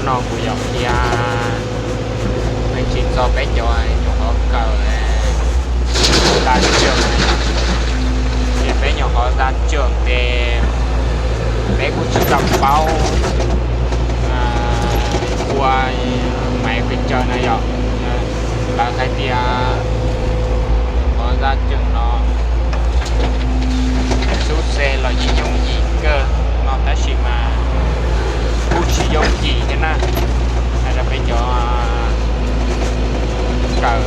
No kuv yuav qhia me ntsis txog peb cov nyuam qhuav kawm da tseem. Ces peb nyuam qhuav da tseem ces peb kuj tsis tau paub ua maiv pes tsawg na yom. Lawv hais tias nyuam qhuav da tseem no xub xev los yeej yooj yim kawg no tab sis mas kuj tsis yooj yim thiab na. Hais rau peb cov kawm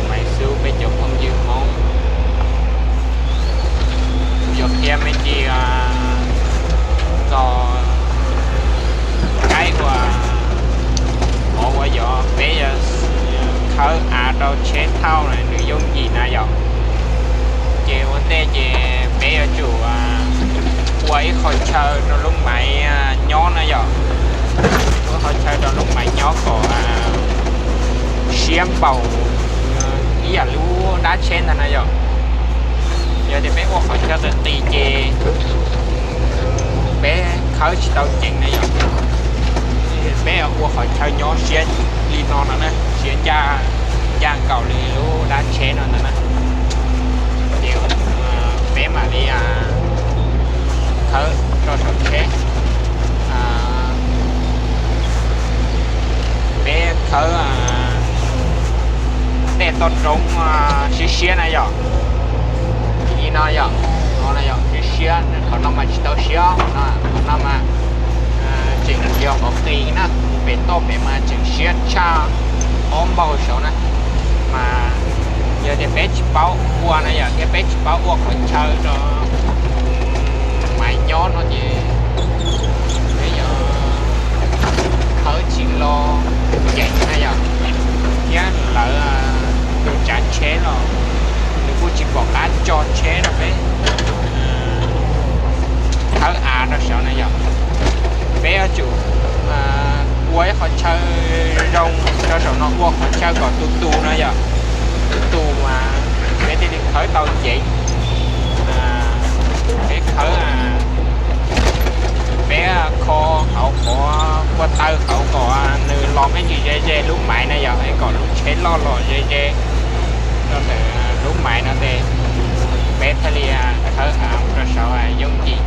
maiv xwb peb cov phooj ywg Hmoob, kuv yuav qhia me ntsis txog qaib uas qhov uas yog peb khawb av rau tsheb thauj na nws yooj yim na yom. Ces ua ntej ces peb yuav tsum ua ib qho chaw rau lub maiv nyob na yom. Ua qhov chaw rau lub maiv nyob kom siab npaum ib yam lub dab tsheb ntag na yom. Yog tias peb ua qhov chaw qis qis ces peb khawb tsis tau ceev na yom. Peb ua qhov chaw nyob siab li no no na, siab ncaj, ncaj nkaus li lub dab tsheb no ntag na. Ces peb mam li khawb rau saum tsheb. Peb khawb tej toj roob siab siab na yom. Li no yom, no yog siab siab, qhov no mas tsis tau siab, qhov no mas tseem yog qhov qis na, pem toj pem mas tseem siab tshaj ob npaug saud na. Mas yog tias peb tsis paub ua na yom, thiab peb tsis paub ua qhov chaw rau maiv nyob no ces peb yuav khawb tsis lo ceev na yom. Thiab lawv tus tsav tsheb los nws kuj tsis pom qab tso tsheb rau peb khawb av rau saud na yom. Peb yuav tsum ua ib qhov chaw zoo rau saum no, ua qhov chaw kom tu tu no yom. Tu tu mas peb thiaj li khawb tau ceev. Peb khawb, peb kho hauv qhov kua taw hauv kom nws los me ntsis ze ze lub maiv na yom, es kom lub tsheb loj los ze ze rau ntawm lub maiv no ces peb thiaj li khawb av rau saud yooj yim.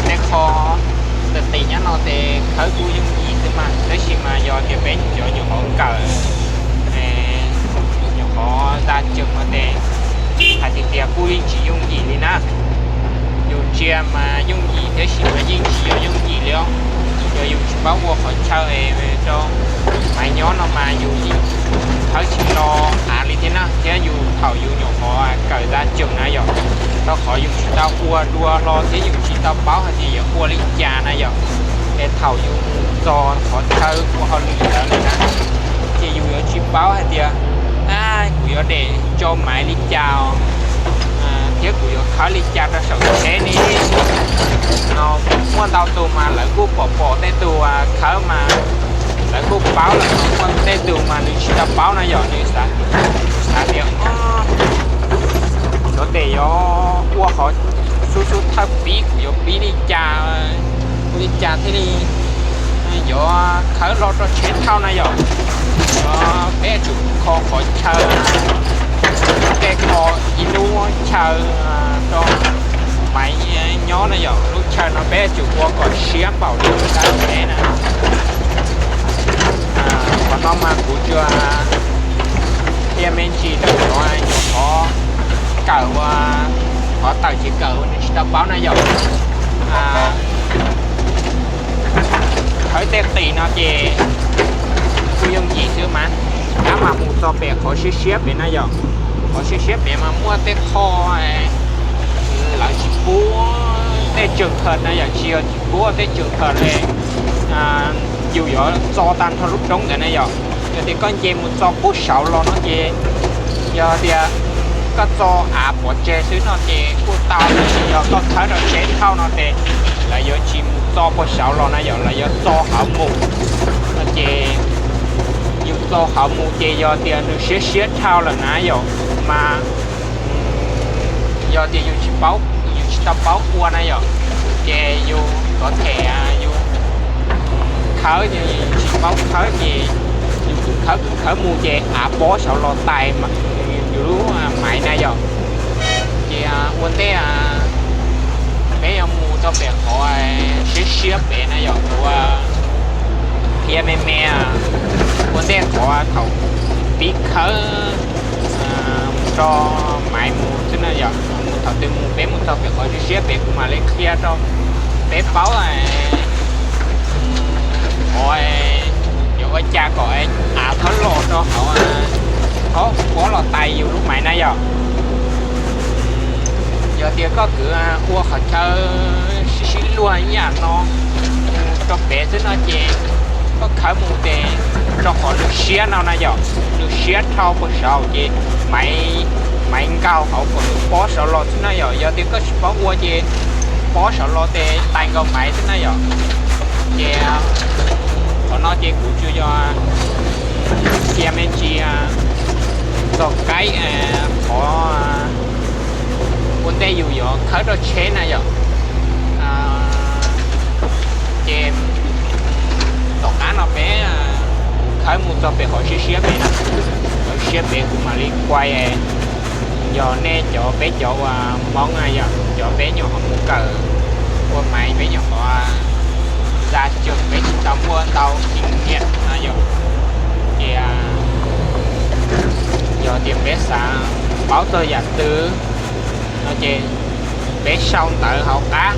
Tej qho qis qis nyob no ces khawb kuj yooj yim xwb mas, tab sis mas yog tias peb cov nyuam qhuav kawm, nyuam qhuav da tseem no ces hais tias tias kuj yeej tsis yooj yim li na. Yus ntsia mas yooj yim tab sis mas yeej tsis yog yooj yim li os. Yog yus tsis paub ua qhov chaw es rau maiv nyob no mas yus yeej khawb tsis lo av li thiab na, thiab yus thaum yus nyuam qhuav kawm da tseem na yom, rau qhov yus tsis tau ua dua hlo thiab yus tsis tau paub hais tias yuav ua li cas na yom. Es thaum yus mus txog qhov chaw ua hauj lwm ntawd lawm na, ces yus yuav tsis paub hais tias kuv yuav de tso maiv li cas thiab kuv yuav khawb li cas rau saum tsheb ne. No muaj ntau tus mas lawv kuj pom pom tej tus khawb mas lawv kuj paub lawm, ho muaj tej tus mas nws tsis tau paub na yom, nws xav tias yuav tes yuav ua qhov xub xub thawj pib, kuv yuav pib li cas, ua li cas thiaj li yuav khawb los rau tsheb thauj na yom. Peb yuav tsum kho qhov chaw, tej kho ib lub chaw rau maiv nyob na yom. Lub chaw no peb yuav tsum ua kom siab npaum li dab tsheb na. Qhov no mas kuv tsuas qhia me ntsis rau cov nyuam qhuav kawm ua, qhov tawm tsis kawm ua nws tsis tau paub na yom. Khawb tej qis no ces kuj yooj yim xwb mas, tab mas mus txog pem qhov siab siab pem na yom. Qhov siab siab pem mas muaj tej qho lawv tsis pub tej tseem khawm na yom, tsis yog tsis pub tej tseem khawm li. Yus yuav txo tag nrho lub roob ntawd na yom. Yog tias koj nce mus txo puag saud los no ces, yog tias koj txo av pov tseg xwb no ces kuj tau, yog koj khawb rau tsheb thauj no ces lawv yuav tsis mus txo puag saud los na yom, lawv yuav txo hauv mus no ces yus txo hauv mus ces yog tias nws siab siab dhau lawm na yom, mas yog tias yus tsis paub, yus tsis tau paub ua na yom, ces yus Qhov tseem yus khawb, tsis paub khawb ces yus khawb khawb mus ces av pob saud los tais yus lub maiv na yom. Ces ua ntej peb yuav mus rau pem qhov siab siab pem na yom, kuv qhia me me. Ua ntej qhov thaum pib khawb mus rau maiv mus xwb na yom, mus thaum twg mus peb mus txog pem qhov siab siab pem kuv mam li qhia rau peb paub qhov yuav ua cas kom av txhob los rau hauv, txhob pob los tais yus lub maiv na yom. Yog tias koj kwv ua qhov chaw sib sib luag ib yam no mus rau pem xwb no ces koj khawb mus ces rau qhov nws siab no na yom, nws siab dhau puag saud ces maiv nkaug hauv kom nws pob saud los xwb na yom. Yog tias koj tsis paub ua ces pob saud los ces tais nkaus maiv xwb na yom. Ces qhov no ces kuv tsuas yog qhia me ntsis txog kaib qhov ua ntej yus yuav khawb rau tsheb na yom. Ces tom qab no peb khawb mus txog pem qhov siab siab pem na, qhov siab pem kuv mam li kuai. Yog nej cov, peb cov uas Hmoob na yom, cov peb nyuam qhuav mus kawm ua maiv, peb nyuam qhuav xa tseem peb tsis tau muaj ntau kinh nghiệm na yom. Ces yog tias peb xav paub txog yam twg no ces peb sau ntawv hauv qab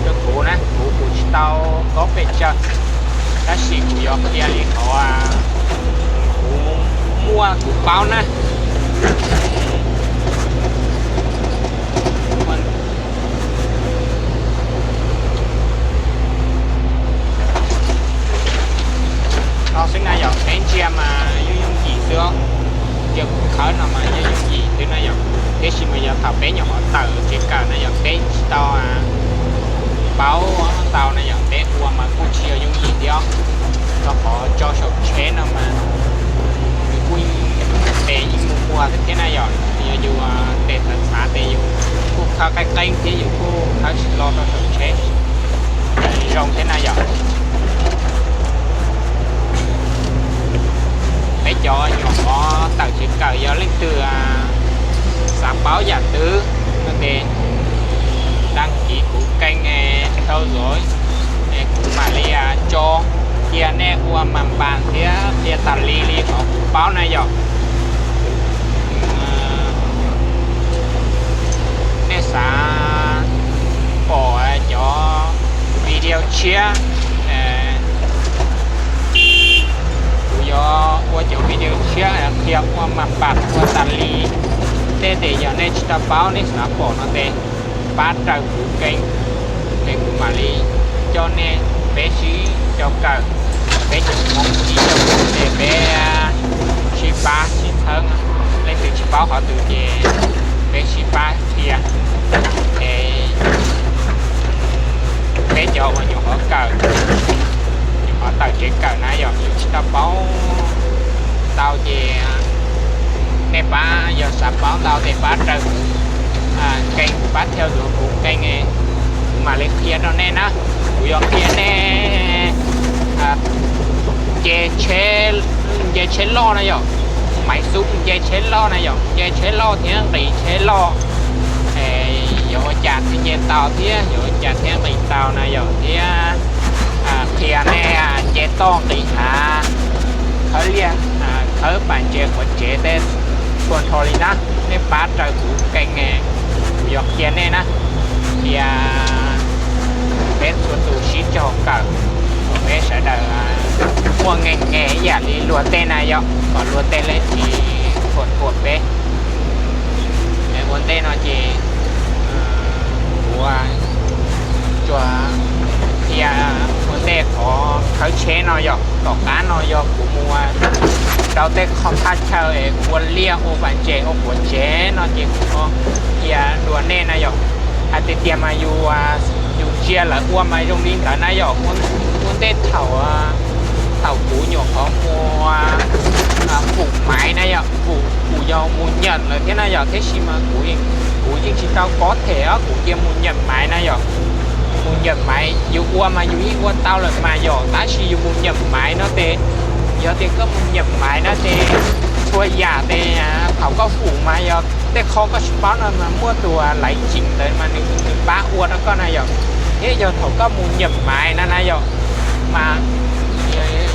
rau kuv na, kuv kuv tsis tau kob pes tsawg, tab sis kuv yuav qhia li qhov kuv muaj kuv paub na. Tau xwb na yom, peb ntsia mas yooj yooj yim xwb, ntsia kuv khawb no mas yooj yooj yim xwb na yom. Tiam sis mas yog thaum peb nyuam qhuav tawm tsev kawm na yog peb tsis tau paub ntau na yom, peb ua mas kuj tsis yog yooj yim thiab. Rau qhov tso saum tsheb no mas nws kuj tes ib mus muag thiab na yom, yog yus tes txhav txhav tes yus kuj khawb qeeb qeeb thiab yus kuj khawb tsis lo rau saum tsheb zoo thiab na yom. Peb cov nyuam qhuav tawm tsev kawm yog leej twg xav paub yam twg no ces đăng ký kuv kênh theo dõi, kuv mam li tso qhia nej ua mas npas thiab qhia tas li li qhov kuv paub na yom. Nej xav pom cov video tshiab, kuv yuav ua cov video tshiab qhia ua mas npas ua tas li. Tej tes yog nej tsis tau paub nej xav pom no ces pab raws kuv kênh, ces kuv mam li coj nej peb sib coj kawm, peb cov Hmoob ib cov Hmoob ces peb sib pab sib txhawb, leej twg tsis paub qhov twg ces peb sib pab qhia. Es peb cov uas nyuam qhuav kawm, nyuam qhuav tawm tsev kawm na yog yus tsis tau paub ntau ces nej pab, yog xav paub ntau ces pab raws kuv kênh, pab theo dõi kuv kênh, kuv mam li qhia rau nej na. Kuv yuav qhia nej nce tsheb, nce tsheb loj na yom, maiv xub nce tsheb loj na yom, nce tsheb loj thiab nqis tsheb loj, yuav ua cas thiaj nce tau thiab yuav ua cas thiaj nqis tau na yom, thiab qhia nej nce toj nqis hav, khawb liaj, khawb pas ntses quav tsev tej txhua nrho li na. Nej pab raws kuv kênh, kuv yuav qhia nej na, qhia peb txhua tus sib cog kawm, kom peb sawv daws muaj nkees nkees ib yam li luag tej na yom, kom luag tej leej tsis thuam thuam peb. Ua ntej no ces kuv tsuas qhia ua ntej qhov khawb tsheb no yom. Tom qab no yog kuv mus rau tej qhov thaj chaw es ua liaj ua pas ntses ua quav tsev no ces kuv qhia dua nej na yom. Hais tiag tiag mas yus, yus ntsia lawv ua mas zoo li ntawd na yom. Ua ntej thaum, thaum kuv nyuam qhuav mus pum maiv na yom, kuv, kuv yog mus nyam lawm thiab na yom, tiam sis mas kuv, kuv yeej tsis tau kob them os, kuv cia mus nyam maiv na yom. Mus nyam maiv, yus ua mas yus yeej ua tau lawm mas yom, tab sis yus mus nyam maiv no ces, yog tias koj mus nyam maiv no ces txhua yam ces thaum koj fum mas yog tej qho koj tsis paub no mas muaj tus laiv ceev ntawd mas nws, nws pab ua rau koj na yom. Thiab yog thaum koj mus nyam maiv no na yom, mas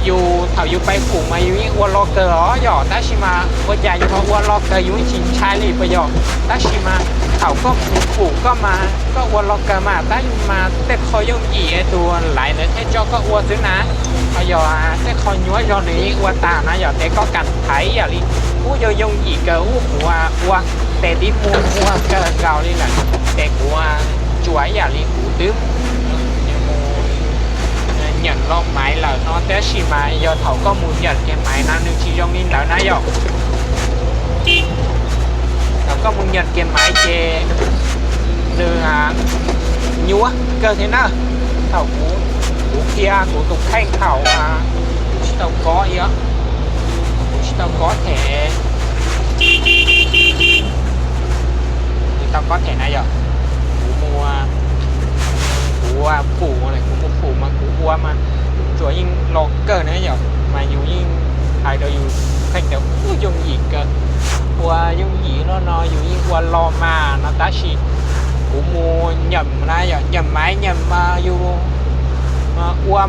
yus thaum yus pais fum mas yus yeej ua lo kawg os yom, tab sis mas ua cas yus ho ua lo kawg yus yeej tsis ntshai li puas yog? Tab sis mas thaum koj mus fum koj mas koj ua lo kawg mas tab mas tej qho yooj yim tus laiv ntawd thiaj tso koj ua xwb na. Ho yog tej qho nyuaj zog nws yeej ua tas na yom, ces koj kam thaiv ib yam li ub yooj yooj yim kawg ub kuv ua tes tib muag muag kawg nkaus li lawm, ces kuv tsuas ib yam li kuv twb mus nyam lo maiv lawm no, tab sis mas yog thaum koj mus nyam kiag maiv no nws tsis zoo li ntawd na yom. Thaum koj mus nyam kiag maiv ces nws nyuaj kawg thiab na. Thaum kuv, kuv qhia kuv tus kheej thaum kuv tsis tau kob, kuv tsis tau kob them, tsis tau kob them na yom, kuv mus, kuv fum, kuv mus fum mas kuv ua mas tsuas yeej lo kawg na yom, mas yus yeej hais rau yus kheej tias ub yooj yim kawg, ua yooj yim no no yus yeej ua lo mas no, tab sis kuv mus nyam na yom, nyam maiv nyam mas yus ua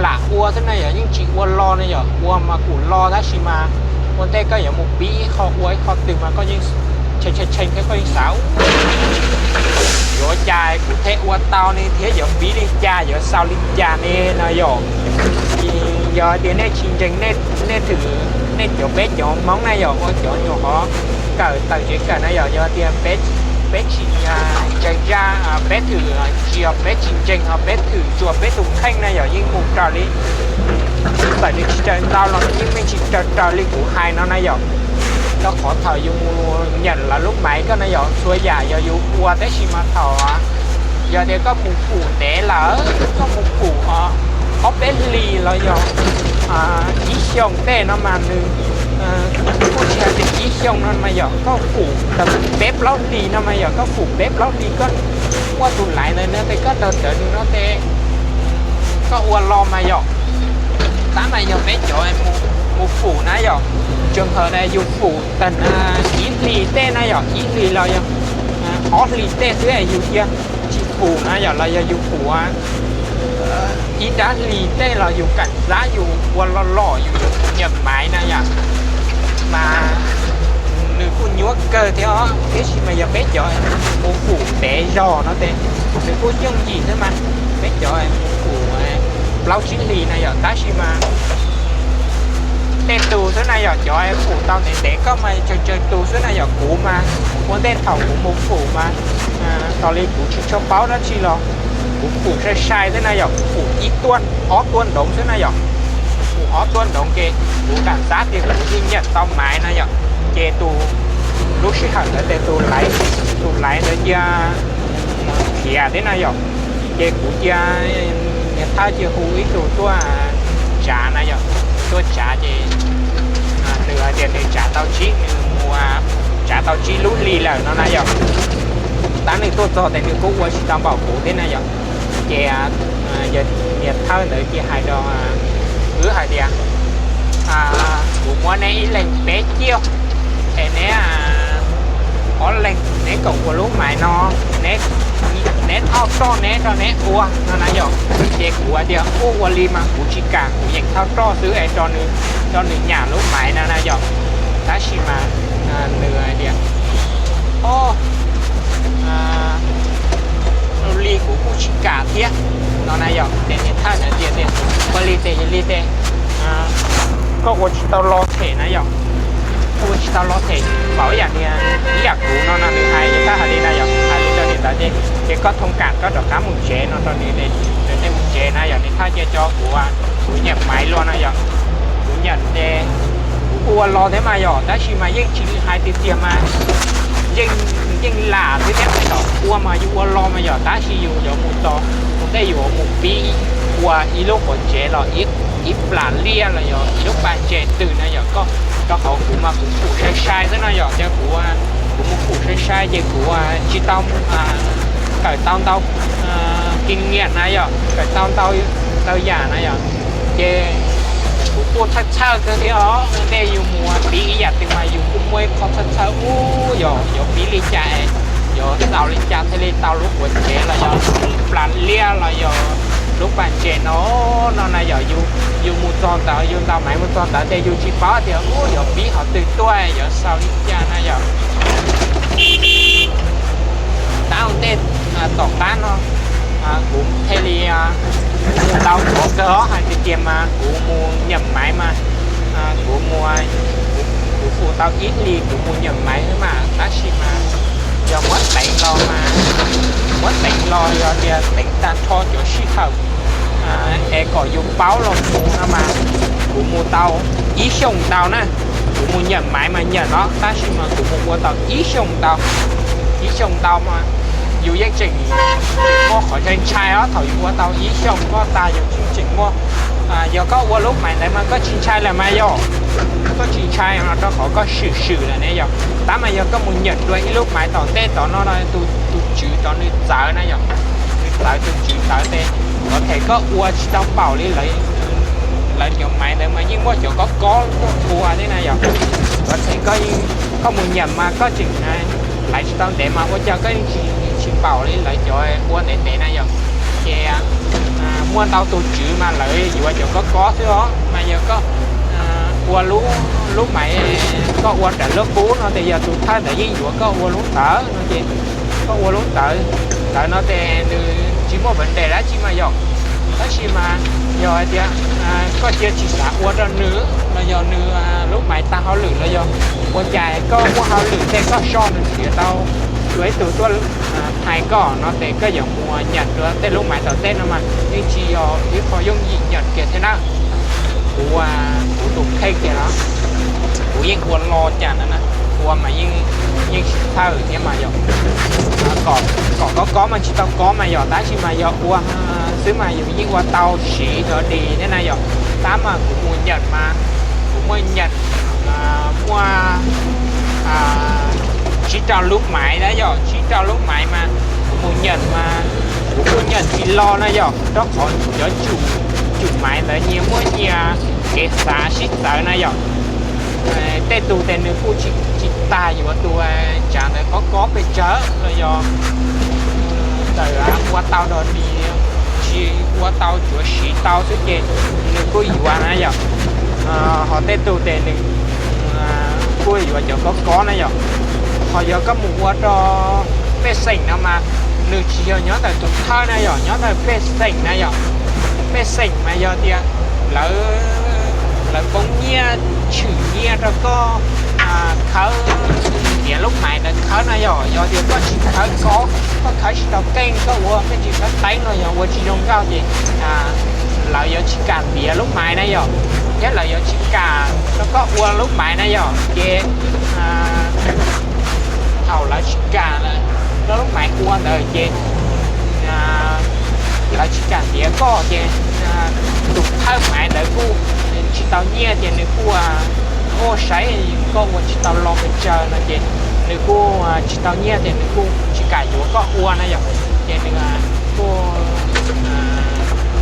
lam ua xwb na yom, yeej tsis ua lo na yom, ua mas kuj lo tab sis mas ua ntej koj yuav mus pib ib qho ua ib qho twg mas koj yeej tshee tshee thiab koj yeej xav yuav ua cas kuv thiaj ua tau ne thiab yuav pib li cas yuav xaus li cas ne no yom. Yog tias nej tsis ntseeg, nej thwm, nej cov, peb cov Hmoob na yom, ua cov nyuam qhuav kawm tawm tsev kawm na yom, yog tias peb tsis ntseeg zaj, peb thwm tsis yog peb tsis ntseeg ho peb thwm tsuas peb tus kheej na yom, yeej mus raws li, txawm nws tsis raws ntau los nws yeej meej tsis raws raws li kuv hais no na yom. Rau qhov thaum yus mus nyam lawv lub maiv koj na yom, txhua yam yog yus ua, tab sis mas thaum yog tias koj mus fum ntev lawm, koj mus fum ob peb hlis los yog ib xyoos tej no mas nws, kuj tsis hais tias ib xyoos no mas yog koj fum tau peb plaub hlis no mas yog koj fum peb plaub hlis koj muaj tus laiv ntawd no ces koj rau rawv nws no ces koj ua lo mas yom. Tab mas yog peb cov mus fum na yom, tsoos hawm na yus fum tag ib hlis tej na yom, ib hlis los yog ob hlis tej xwb yus cia tsis fum na yom, los yog yus fum ib nrab hlis tej los yus kam xav yus ua lo loj yus nyam maiv na yom, mas nws kuj nyuaj kawg thiab os, tiam sis mas yog peb cov mus fum ntev zog no ces nws kuj yooj yim xwb mas, peb cov mus fum plaub tsib hlis na yom, tab sis mas tej tus xwb na yom, cov fum tau ntev ntev koj mas tsawg tsawg tus xwb na yom, kuv mas ua ntej thaum kuv mus fum mas raws li kuv tsis tshua paub dab tsi los kuv fum sai sai xwb na yom, kuv fum ib tuaj ob tuaj ntoov xwb na yom, fum ob tuaj ntoov ces kuv kam xav tias kuv yeej nyam tau maiv na yom, ces tus, lub sij hawm ntawd ces tus laiv, tus laiv ntawd cia khiav thiab na yom, ces kuv cia, niag thawj cia hu ib tug tuaj tsav na yom, tuaj tsav ces nws hais tias nws tsav tau tsib, nws mus tsav tau tsib lub hlis lawm no na yom, tab nws tuaj txog ces nws kuj ua tsis tau npaum kuv thiab na yom, ces niag thawj ntawd cia hais rau wb hais tias kuv muab neb ib leeg peb ciaj es neb ob leeg neb kom ua lub maiv no, neb thauj roj neb rau neb ua no na yom, ces kuv hais tias ua ua li mas kuv tsis kam, kuv yeem thauj roj xwb es rau nws nyam lub maiv no na yom, tab sis mas nws hais tias o, ua li kuv kuj tsis kam thiab no na yom, ces niag thawj ntawd tias ua li ces yog li ces koj ua tsis tau lo them na yom, koj ua tsis tau lo them npaum ib yam niag ib yam kuv no no, nws hais, niag thawj hais li na yom, hais li rau niag ntawd ces ces koj thoob kam koj rov qab mus tsev no rau nws, nws thiaj mus tsev na yom, niag thawj cia cov kuv, kuv nyam maiv luaj na yom, kuv nyam ces kuv kuj ua lo thiab mas yom, tab sis mas yeej tsis hais tiag tiag mas yeej lam xwb thiab, ua mas yus ua lo mas yom, tab sis yus yuav mus txog ua ntej yus yuav mus pib ua ib lub quav tsev los ib plam liaj los yog ib lub pas ntses twg na yom, koj, rau qhov kuv mas kuv fum sai sai xwb no yom, ces kuv, kuv mus fum sai sai ces kuv tsis tau kawm tau ntau, kev nyiam na yom, kawm tau ntau, ntau yam na yom. Ces kuv kuj txhawj txhawj kawg thiab os, ua ntej yus mus piv ib yam twg mas yus kuj muaj ib qho txhawj txhawj ub, yog yuav piv li cas, yuav xaus li cas thiaj li tau lub quav tsev los yog plas liaj los yog lub pas ntses no, no na yom. Yus mus txog ntawd, yus ntaus maiv mus txog ntawd ces yus tsis paub tias ub yuav piv qhov twg tuaj, yuav xaus li cas na yom. Tab ua ntej tom qab no kuv thiaj li mus tau qhov kawg os, hais tias mas kuv mus nyam maiv mas kuv mus, kuv mus tau ib hlis kuv mus nyam maiv xwb mas, tab sis mas yog muab teev los mas, muab teev los yog tias teev tag nrho cov sij hawm es kom yus paub los mus no mas kuv mus tau ib xyoos ntau na. Kuv mus nyam maiv mas nyam no, tab sis mas kuv mus ua tau ib xyoos ntau. Ib xyoos ntau mas yus yeej tseem muaj qhov ntshai ntshai os, thaum yus ua tau ib xyoos koj tas yus tseem muaj. Yog koj ua lub maiv ntawd mas koj tsis ntshai lawm mas yog, koj tsis ntshai no rau qhov koj swm swm lawm ne yog. Tab mas yog koj mus nyam dua ib lub maiv tom ntej tod no, tus tswv tod nws txawv na yom, nws txawv, tus tswv txawv tes, kuv them koj ua tsis tau npaum li lawv cov maiv ntawd mas yeej muaj cov kob kob tuaj tua thiab na yom. Kuv them koj, koj mus nyam mas koj tseem hlais tsis tau ntev mas ua cas koj yeej tsis npaum li lawv cov ua ntev ntev na yom. Ces muaj ntau tus tswv mas lawv yuav cov kob kob xwb os, mas yog koj ua lub maiv, koj ua raws lub qub no tes yog tus thawj ntawd yeej yuav koj ua lub ntawd no ces koj ua lub ntawd, ntawd no tes nws tsis muaj vấn đề dab tsi mas yom. Tab sis mas yog hais tias koj cia tsis xav ua rau nws los yog nws lub maiv tag hauj lwm los yog ua cas koj muaj hauj lwm tej koj soj nws tsis tau yuav ib tug tuaj hais koj no tes koj yuav mus nyam dua tej lub maiv tom ntej no mas yeej tsis yog ib qho yooj yim nyam kiag thiab na. Kuv, kuv tus kheej kiag no kuv yeej ua lo cas na, ua mas yeej tsis txhawj thiab mas yog kom kob kob mas tsis tau kob mas yog, tab sis mas yog ua xwb mas yus yeej ua tau siv dog dig thiab na yom. Tab mas kuv mus nyam mas kuv muaj nyam, muaj tsib rau lub maiv na yom, tsib rau lub maiv mas kuv mus nyam mas kuv kuj nyam tsis lo na yom, rau qhov cov tsum maiv ntawd nyias muaj nyias kev xav sib txawv na yom. Tej tus tes nws kuj tsis tag yuav tus tsav ntawd kob kob pes tsawg los yog txawm ua tau dog dig tsis ua tau tsuav siv tau xwb ces nws kuj yuav na yom. Ho tej tus tes nws kuj yuav cov kob kob na yom. Ho yog koj mus ua rau pej xeem no mas nws tsis yog nyob ntawm tus thawj na yom, nyob ntawm pej xeem na yom. Pej xeem mas yog tias lawv, lawv poob nyiaj tshwm nyiaj rau koj khawb ntiav lub maiv ntawd khawb na yom. Yog tias koj tsis khawb kob, koj khawb tsis tau keej, koj ua me ntsis khawb teeb no yog ua tsis zoo nkauj ces lawv yuav tsis kam ntiav lub maiv na yom, thiab lawv yuav tsis kam rau koj ua lub maiv na yom. Ces thaum lawv tsis kam rau lub maiv ua ntawd ces lawv tsis kam ntiav koj ces tus thawj maiv ntawd kuj tsis tau nyiaj ces nws kuj muaj saib koj ua tsis tau lo pes tsawg no ces nws kuj tsis tau nyiaj ces nws kuj tsis kam yuav koj ua na yom. Ces nws kuj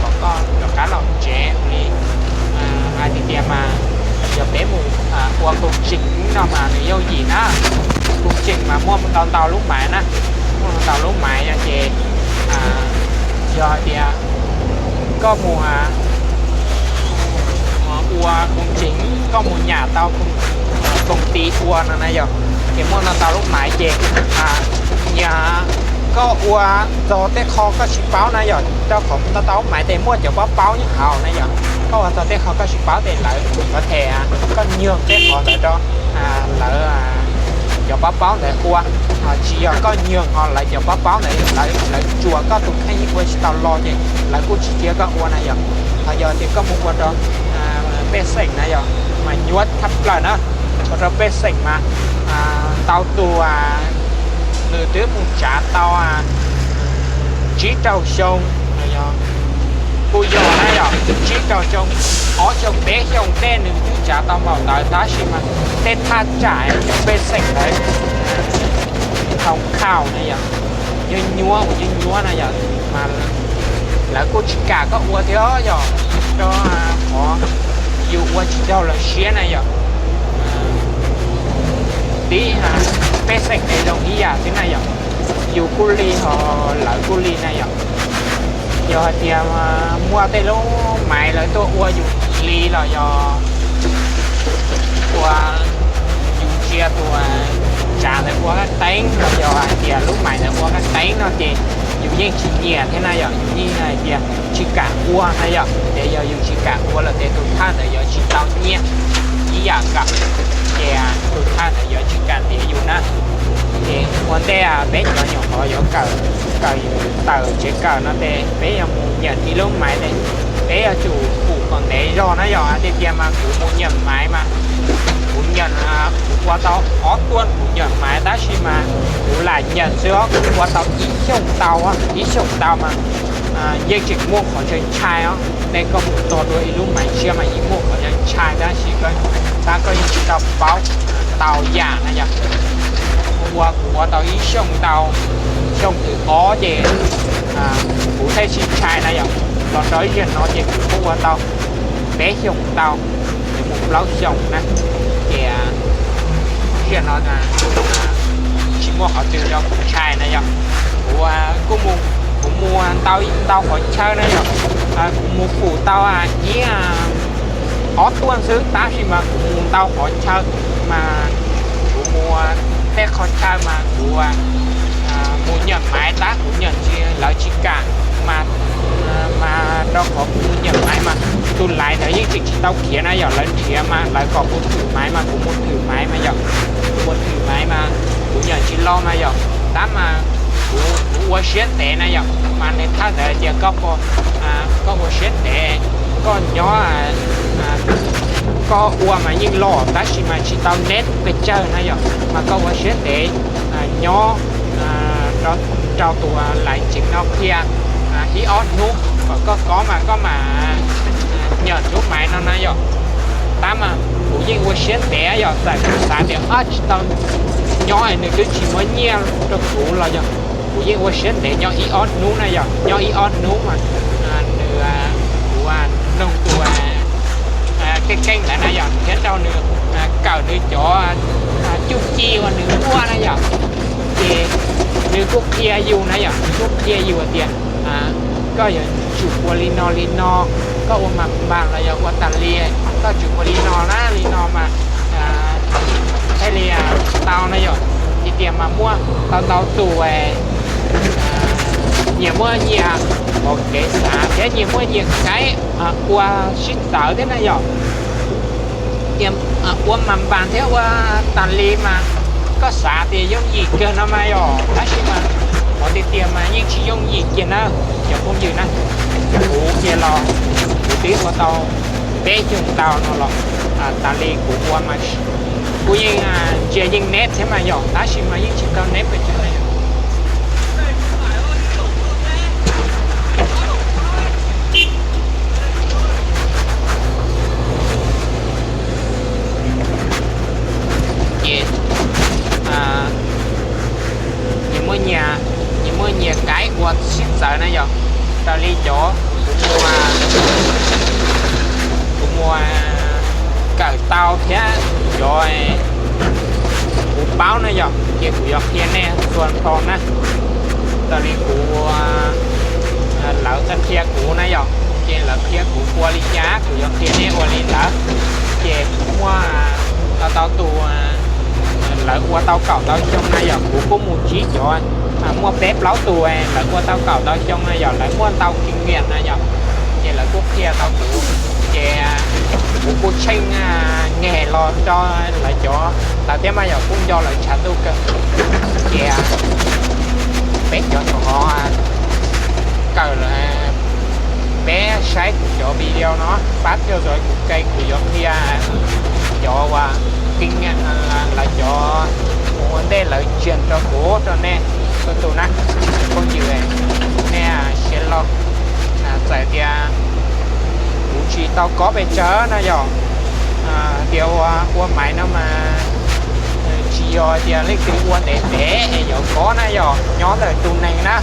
kom koj rov qab los tsev li hais tias tias mas yog peb mus ua koo tseem no mas nws yooj yim na. Koo tseem mas muaj ntau ntau lub maiv na, muaj ntau lub maiv no ces yog hais tias koj mus ua koo tseem, koj mus nyam tau koo ti ua no na yom, ces muaj ntau ntau lub maiv ces nyias koj ua txog tej qho koj tsis paub na yom, rau qhov ntau ntau lub maiv ces muaj cov paub paub nyob hauv na yom. Koj ua txog tej qho koj tsis paub ces lawv có thể koj nyoog tej qhov ntawd rau lawv cov paub paub ntawd ua, tsis yog koj nyoog ho lawv cov paub paub ntawd lawv tsuas koj tus kheej yeej ua tsis tau lo ces lawv kuj tsis cia koj ua na yom. Ho yog tias koj mus ua rau pej xeem na yom, mas nyuaj tshaj plaws na. Ua rau pej xeem mas ntau tus nws twb mus tsav tau tsib rau xyoo, kuj yog na yom, tsib rau xyoo, ob xyoo peb xyoo tej nws twb tsav tau npaum ntawd tab sis mas tej thaj tsam cov pej xeem ntawd thaum khaus na yom, nyuaj nyuaj uas nyuaj nyuaj na yom, mas Lawv kuj tsis kam koj ua thiab yog, rau qhov yus ua tsis raug lawv siab na yom. Tib pejxeem es zoo ib yam xwb na yom, yus kuj li ho lawv kuj li na yom. Yog hais tias muaj tej lub maiv lawv tuaj ua yus li los yog ua yus ntsia tus tsav ntawd ua qab qeeb los yog hais tias lub maiv ntawd ua qab qeeb no ces yus yeej tsis nyiam thiab na yom. Yus yeej hais tias tsis kam ua na yom, ces yog yus tsis kam ua lawm ces tus thawj ntawd yuav tsis tau nyiaj ib yam nkaus, ces tus thawj ntawd yuav tsis kam ntiav yus na. Ces ua ntej peb cov nyuam qhuav yuav kawm, kawm yus tawm tsev kawm no ces peb yuav mus nyiam ib lub maiv ces peb yuav tsum pum kom ntev zog na yom. Tiag tiag mas kuv mus nyiam maiv mas kuv nyiam, kuv ua tau ob tuaj kuv nyiam maiv tab sis mas kuv lam nyiam xwb os, kuv ua tau ib xyoos ntau, ib xyoos ntau mas yeej tseem muaj qhov ntshai ntshai os. Nej koj mus tos dua ib lub maiv tshiab mas yeej muaj qhov ntshai ntshai tab sis koj, tab koj yeej tsis tau paub ntau yam na yom. Ua kuv ua tau ib xyoos ntau, xyoo thib ob ces kuv thiaj tsis ntshai na yom. Los rau ib zaug no ces kuv kuj ua tau peb xyoos ntau, yuav mus plaub xyoos na. Ces zaum no tsis muaj qhov twg yog kuv ntshai na yom. Kuv kuj mus, kuv mus ntau ntau qhov chaw na yom. Kuv mus pum tau ib ob tuaj xwb tab sis mas kuv mus ntau qhov chaw mas kuv mus tej qhov chaw mas kuv mus nyiam maiv tab kuv nyiam tsis, lawv tsis kam mas, mas rau qhov kuv mus nyiam maiv mas tus laiv ntawd yeej tseem tsis tau khiav na yom. Lawv nrhiav mas lawv kom kuv thwm maiv mas kuv mus thwm maiv mas yom. Kuv mus thwm maiv mas kuv nyiam tsis los mas yom, tab mas kuv, kuv ua siab ntev na yom. Mas nws thawj ntawd tias koj, koj ua siab ntev, koj nyob, koj ua mas yeej los tab sis mas tsis tau neb pes tsawg na yom. Mas koj ua siab ntev nyob rau tus laiv tsev no qhia ib ob hnub kom koj kob mas koj mam nyiam lub maiv no na yom. Tab mas kuv yeej ua siab ntev yom, txawm kuv xav tias tsis tau nyob nws twb tsis muab nyiaj rau kuv los yog kuv yeej ua siab ntev nyob ib ob hnub na yom. Nyob ib ob hnub mas nws, kuv noog tus keej keej ntawd na yom, thiab nrog nws kawm nws cov cuj ci uas nws muaj na yom. Ces nws kuj qhia yus na yom, nws kuj qhia yus tias koj yuav tsum ua li no li no, koj ua mas npas los yog ua tas li, koj tsum ua li no na li no mas thiaj li tau na yom. Tiag tiag mas muaj tau ntau tus nyias muaj nyias hauv kev xav thiab nyias muaj nyias kev ua sib txawv thiab na yom. Ua mas npas thiab ua tas li mas koj xav tias yooj yim kawg no mas yom, tab sis mas qhov tiag tiag mas yeej tsis yooj yim kiag na cov phooj ywg na. Kuv kiag los kuv twb ua tau peb xyoos ntau no los tas li kuv ua mas kuv yeej ntsia yeej neb thiab mas yom, tab sis mas yeej tsis tau neb pes tsawg na yom. Ces nyias muaj nyias, nyias muaj nyias kev ua sib txawv na yom. Raws li cov kuv mus, kuv mus kawm tau thiab cov kuv paub na yom, ces kuv yuav qhia nej txhua hnub na. Raws li kuv, lawv qhia kuv na yom, ces lawv qhia kuv ua li cas kuv yuav qhia nej ua li ntawd. Ces muaj tau tus lawv ua tau kaum ntau xyoo na yom, kuv kuj mus ntsib cov muaj peb plaub tus lawv ua tau kaum ntau xyoo na yom, lawv muaj ntau kinh nghiệm na yom, ces lawv kuj qhia tau kuv. Ces kuv kuj tsheej neg los rau lawv cov ntawd thiab mas yom, kuj nco lawv tshav ntuj kawg. Ces peb cov nyuam qhuav kawm, peb saib kuv cov video no, pab theo dõi kuv kênh, kuv yuav qhia cov uas kinh nghiệm, lawv cov ua ntej lawv truyền rau kuv rau nej txhua tus na. Phooj ywg, nej siab loj, txawm tias kuv tsis tau kob pes tsawg na yom, tias ua, ua maiv no mas tsis yog tias leej twg ua ntev ntev es yuav kob na yom, nyob ntawm tus neeg na.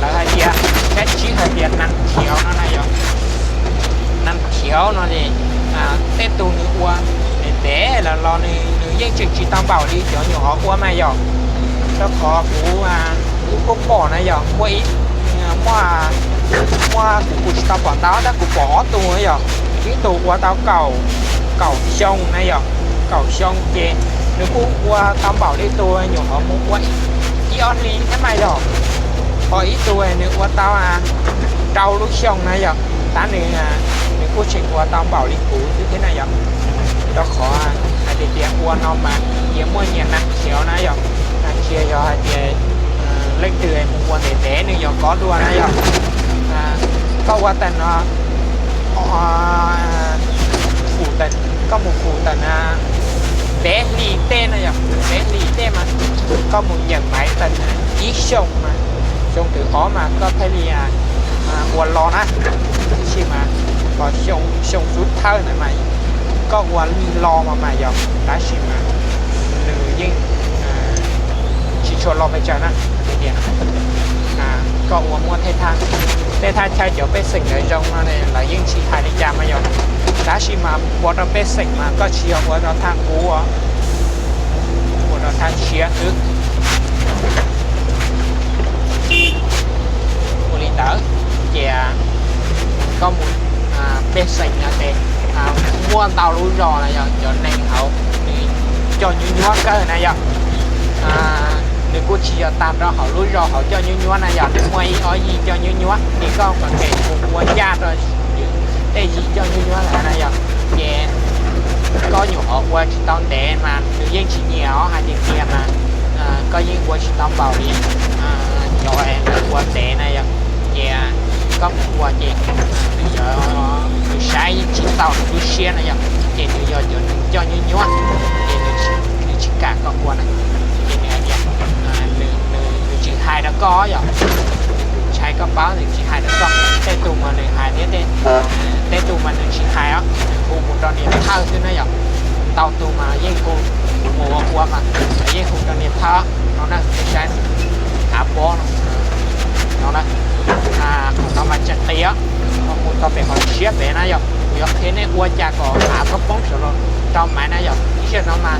Lawv hais tias, dab tsi hais tias nas khiav no na yog, nas khiav no es tej tug nws ua ntev ntev los los nws yeej tseem tsis tau npaum li cov nyuam qhuav ua mas yog. Rau qhov kuv, kuv kuj pom na yog, muaj, muaj, kuv kuv tsis tau pom ntau tab kuv pom ob tug yog, ib tug ua tau kaum, kaum xyoo na yog, kaum xyoo ces nws kuj ua tau npaum li tus nyuam qhuav mus ua ib ob hlis thiab mas yog, ho ib tug nws ua tau rau lub xyoo na yog, tab nws, nws kuj tseem ua tau npaum li kuv xwb thiab na yog. Rau qhov hais tias tias ua no mas tias muaj nyias nas khiav na yog, nas khiav yog hais tias leej twg mus ua ntev ntev nws yog kov dua na yog. Koj ua tawm no, koj mus fu tawm na, peb hlis tej na yog, peb hlis tej mas koj mus nyam maiv tawm ib xyoo mas, xyoo thib ob mas koj thiaj li ua los na. Tab sis mas xyoo xub thawj ntawd mas koj ua li los mas mas yog, tab sis mas nws yeej tsis tshua los pes tsawg na. Tias koj ua muaj tej thaj chaw cov pej xeem ntawd zoo no lawv yeej tsis hais li cas mas yog, tab sis mas ua rau pej xeem mas koj tsis yog ua rau thaj qub, ua rau thaj siab xwb. Ua li ntawd ces koj mus pej xeem no ces muaj ntau lub zos na yog cov neeg hauv nws coj nyuaj nyuaj kawg na yog. Nws kuj tsis yog tag nrho hauv lub zos hauv coj nyuaj nyuaj na yog, nws muaj ib ob yig coj nyuaj nyuaj ces koj kom kem mus ua ncaj rau tej yig coj nyuaj nyuaj ntawd na yog. Ces koj nyuam qhuav ua tsis tau ntev mas nws yeej tsis nyiam os, hais tias tias mas koj yeej ua tsis tau npaum li cov ua ntev na yog. Ces koj mus ua ces nws, nws saib yeej tsis txaus nws lub siab na yog, ces nws yog cov neeg coj nyuaj nyuaj, ces nws tsis kam koj ua na. Ces nws hais tias nws tsis hais rau koj yog, ntshai koj paub nws tsis hais rau koj. Tej tug mas nws hais thiab, tej tug mas nws tsis hais os, nws hu mus rau niam thawj xwb na yog. Ntau tus mas yeej hu, mus ua ua mas yeej hu rau niam thawj no na, saib av pob no, no na. Qhov no mas tseem qis os, mus txog pem qhov siab pem na yog, kuv yuav qhia nej ua cas kom av txhob poob saum los rau maiv na yog. Ib zaug no mas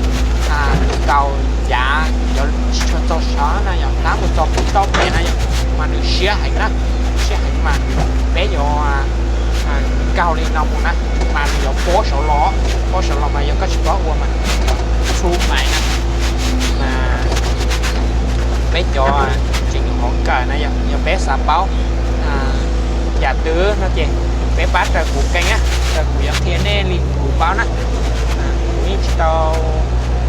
tus nkaus yav yuav tsis tshua txog saud na yog, tab mus txog pem toj pem na yog, mas nws siab heev na, siab heev mas peb yuav nkaug li no mus na, mas nws yuav pob saud los, pob saud los mas yog koj tsis paub ua mas txhub maiv na. Mas peb cov tseem nyuam qhuav kawm na yog, yog peb xav paub yam twg no ces peb pab raws kuv keej na, raws kuv yuav qhia nej li kuv paub na. Kuv yeej tsis tau,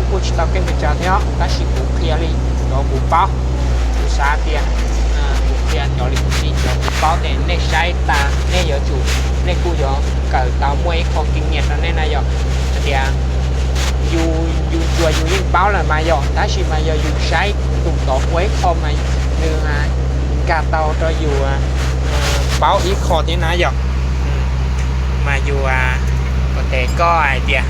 kuj tsis tau keej pes tsawg thiab, tab sis kuv qhia li cov kuv paub. Kuv xav tias kuv qhia cov li kuv tsis, cov kuv paub ces nej saib tas nej yuav tsum, nej kuj yuav kawm tau muaj ib qho kinh nghiệm rau nej na yog. Hais tias yus, yus ntsuas yus yeej paub lawm mas yog, tab sis mas yog yus saib tus tod ua ib qho mas nws nkag tau rau yus paub ib qho thiab na yog. Mas yus ua tes koj hais tias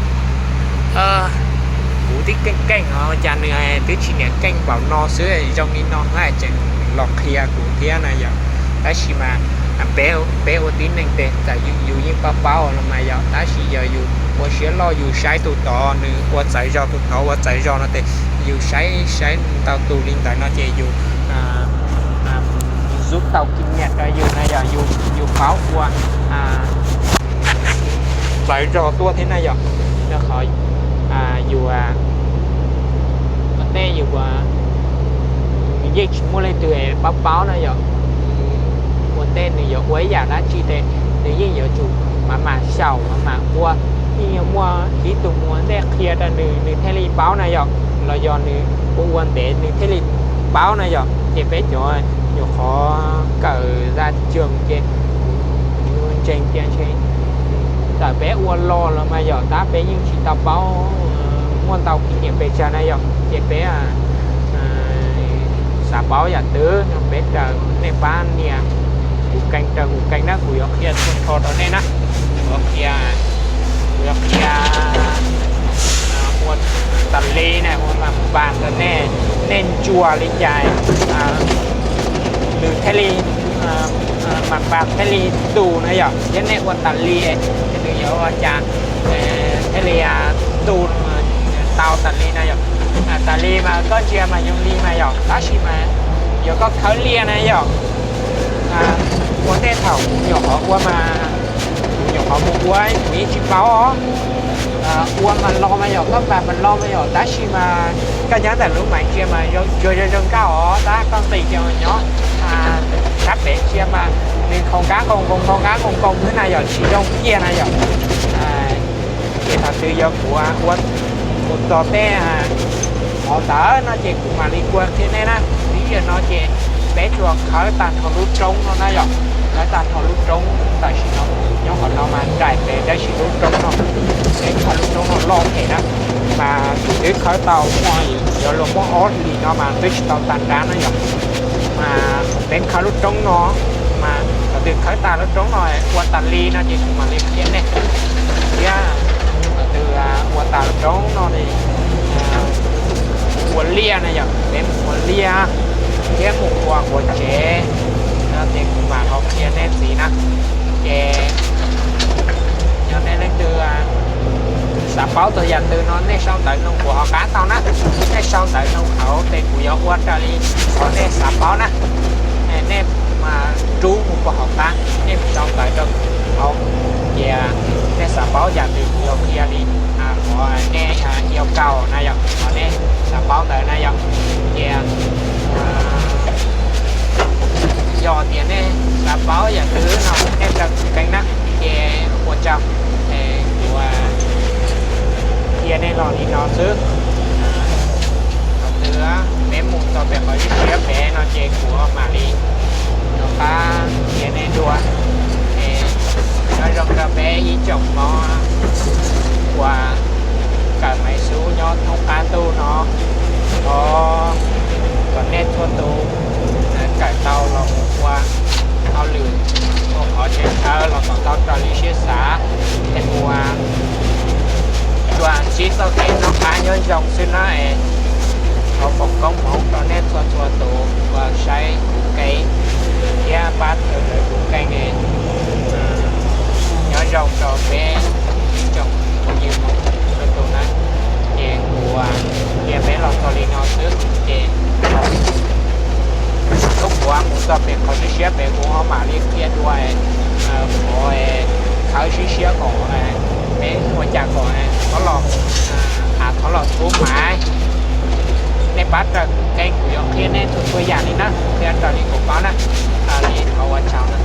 kuv twb keej keej os, cas nws twb tsis niam keej npaum no xwb, zoo li no hais tseem los qhia kuv thiab na yog. Tab sis mas peb, peb ua tib neeg tes txawm yus yeej paub paub los mas yog, tab sis yog yus ua siab loj yus saib tus tod nws ua txawv zog, tus tod ua txawv zog no ces yus saib, saib ntau tus li ntawd no ces yus zub tau kinh nghiệm rau yus na yog, yus paub ua txawv zog tuaj thiab na yog. Rau qhov yus ua ntej yus ua, yeej tsis muaj leej twg paub paub na yog. Ua ntej nws yuav ua ib yam dab tsi ces nws yeej yuav tsum mam mam xyaum mam mam ua, yeej yuav muaj ib tug mus ua ntej qhia rau nws, nws thiaj li paub na yog, los yog nws ua ua ntev nws thiaj li paub na yog. Ces peb cov nyuam qhuav kawm ra trường ces ntseeg tias ntshe txawm peb ua los los mas yog tab peb yeej tsis tau paub muaj ntau kinh nghiệm pes tsawg na yog. Ces peb xav paub yam twg no peb raws nej pab nias kuv keeg, raws kuv keeg na, kuv yuav qhia txhua qhov rau nej na. Kuv yuav qhia, kuv yuav qhia ua tas li na, ua mas npas rau nej, nej ntsuas li cas, nws thiaj li, mas pas thiaj li tu na yom, thiab nej ua tas li, ces nws yuav ua cas thiaj li tu tau tas li na yom. Tas li mas koj ntsia mas zoo li mas yom, tab sis mas yog koj khawb liaj na yom. Ua tej thaum kuv nyuam qhuav ua mas, kuv nyuam qhuav mus ua kuv yeej tsis paub os. Ua mas los mas yom, koj pas mas los mas yom, tab sis mas koj nyob ntawm lub mas ntsia mas zoo zoo nkauj os, tab koj nqis ces nyob sab pem ntsia mas nws nkhaus kab nkaus nkaus, nkhaus kab nkaus nkaus xwb na yom, tsis zoo kiag na yom. Ces thaum twg yog kuv ua mus txog tej qhov ntawd no ces kuv mam li ua qhia nej na. Ib yam no ces peb tsuas khawb tag nrho lub roob no na yom, khawb tag nrho lub roob tam sim no, nyob qhov no mas nraim pem, tab sis lub roob no, peb khawb lub roob no loj phem na, mas kuv twb khawb tau muaj, yuav luag muaj ob hlis no mas twb tsis tau tag nrab na yom. Mas peb khawb lub roob no, mas thaum twg khawb tas lub roob no ua tas li no ces kuv mam li qhia nej. Thiab thaum twg ua tas lub roob no, ua liaj na yom, peb mus ua liaj thiab mus ua quav tsev no ces kuv mam ho qhia nej ntxiv na. Ces yog nej leej twg xav paub txog yam twg no nej sau ntawv nug kuv ho qab tau na. Nej sau ntawv nug hauv ces kuv yuav ua raws li qhov nej xav paub na. Nej rub mus puag hauv qab, nej sau ntawv rau hauv, ces nej xav paub yam twg kuv yuav qhia li qhov nej yuav kaum na yom, qhov nej xav paub ntawd na yom. Ces yog tias nej xav paub yam twg no nej raws kuv qeeb na. Ces ua tsaug, kuv qhia nej los li no xwb. Thaum twg peb mus txog pem qhov siab pem no ces kuv mam li rov qab qhia nej dua. Es nyob zoo rau peb ib tsoom Hmoob uas kawm Maiv Xub nyob thoob qab ntuj no, thov kom nej txhua tus kawm tau los mus ua hauj lwm, ua qhov tseem ceeb los kom tau raws li siab xav, es mus ua tsuas ntsib txoj kev noj qab nyob zoo xwb na. Es thov foom koob hmoov rau nej txhua txhua tus uas saib kuv qeeb thiab pab txhawb ntawv kuv qeeb. Nyob zoo rau peb ib tsoom phooj ywg Hmoob txhua tus na. Ces kuv qhia peb los txog li no xwb, ces thaum kuv mus txog pem qhov siab siab pem kuv ho mam li qhia dua, qhov khawb siab siab kom peb ua cas kom thov los, thov los txhub mas. Nej pab raws kuv qeeb kuv yuav qhia nej txhua txhua yam li na, qhia raws li kuv paub na. Li thov ua tsaug na.